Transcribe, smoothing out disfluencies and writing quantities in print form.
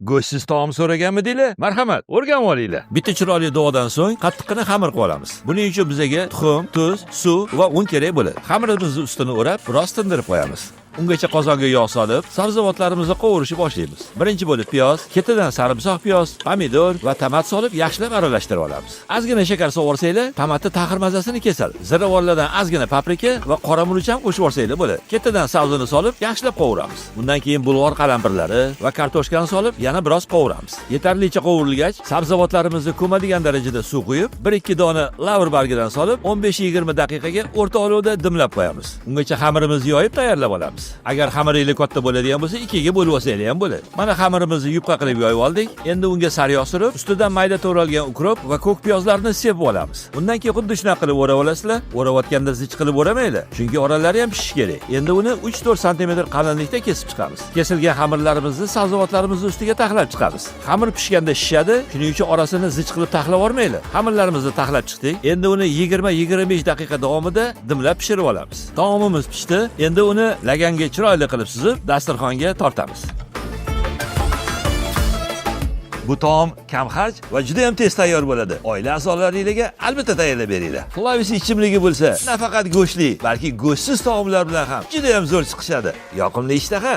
Go'shtsiz taom so'raganmidinglar? Marhamat, o'rganib olinglar. Bitta chiroyli duodan so'ng qattiqqina xamir qilib olamiz. Buning uchun bizaga tuxum, tuz, suv va un kerak bo'ladi. Xamirimizni ustini o'rab, biroz tindirib qo'yamiz. Ungacha qozonga yog' solib, sabzavotlarimizni qovurishni boshlaymiz. Birinchi bo'lib piyoz, ketidan sarimsoq piyoz, pomidor va tomat solib yaxshilab aralashtirib olamiz. Ozgina shakar solib, tomatni taxir mazasini kesadi. Ziravorlardan ozgina paprika va qora murch ham qo'shib olsanglar bo'ladi. Ketidan sabzini solib, yaxshilab qovuramiz. Undan keyin bulg'or qalampirlari va kartoshkani solib, yana biroz qovuramiz. Yetarlicha qovurilgach, sabzavotlarimizni ko'madigan darajada suv quyib, 1-2 dona lavr bargidan solib, 15-20 daqiqaga o'rta olovda dimlab qo'yamiz. Ungacha xamirimizni yoyib tayyorlab olamiz. Agar xamiringiz katta bo'ladigan bo'lsa, ikkiga bo'lib olsanglar ham bo'ladi. Mana xamirimizni yupqa qilib yoyib oldik. Endi unga sariyog' surib, ustidan mayda to'ralgan ukrop va ko'k piyozlarni sepib olamiz. Undan keyin xuddi shunaqa qilib o'rab olasizlar. O'rayotganda zich qilib o'ramanglar, chunki oralari ham pishishi kerak. Endi uni 3-4 sm qalinlikda kesib chiqamiz. Kesilgan xamirlarimizni sabzavotlarimizni ustiga taxlab chiqamiz. Xamir pishganda shishadi, shuning uchun orasini zich qilib taxlab olmanglar. Xamirlarimizni taxlab chiqdik. Endi uni 20-25 daqiqa davomida dimlab pishirib olamiz. Taomimiz pishdi. Endi uni laganga chiroyli qilib suzib, dasturxonga tortamiz. Bu taom kam xarj va juda ham tez tayyor bo'ladi. Oila a'zolaringizga albatta tayyorlab beringlar. Flavis ichimligi bo'lsa, nafaqat go'shtli, balki go'shtsiz taomlar bilan ham juda ham zo'r chiqishadi. Yoqimli ishtaha.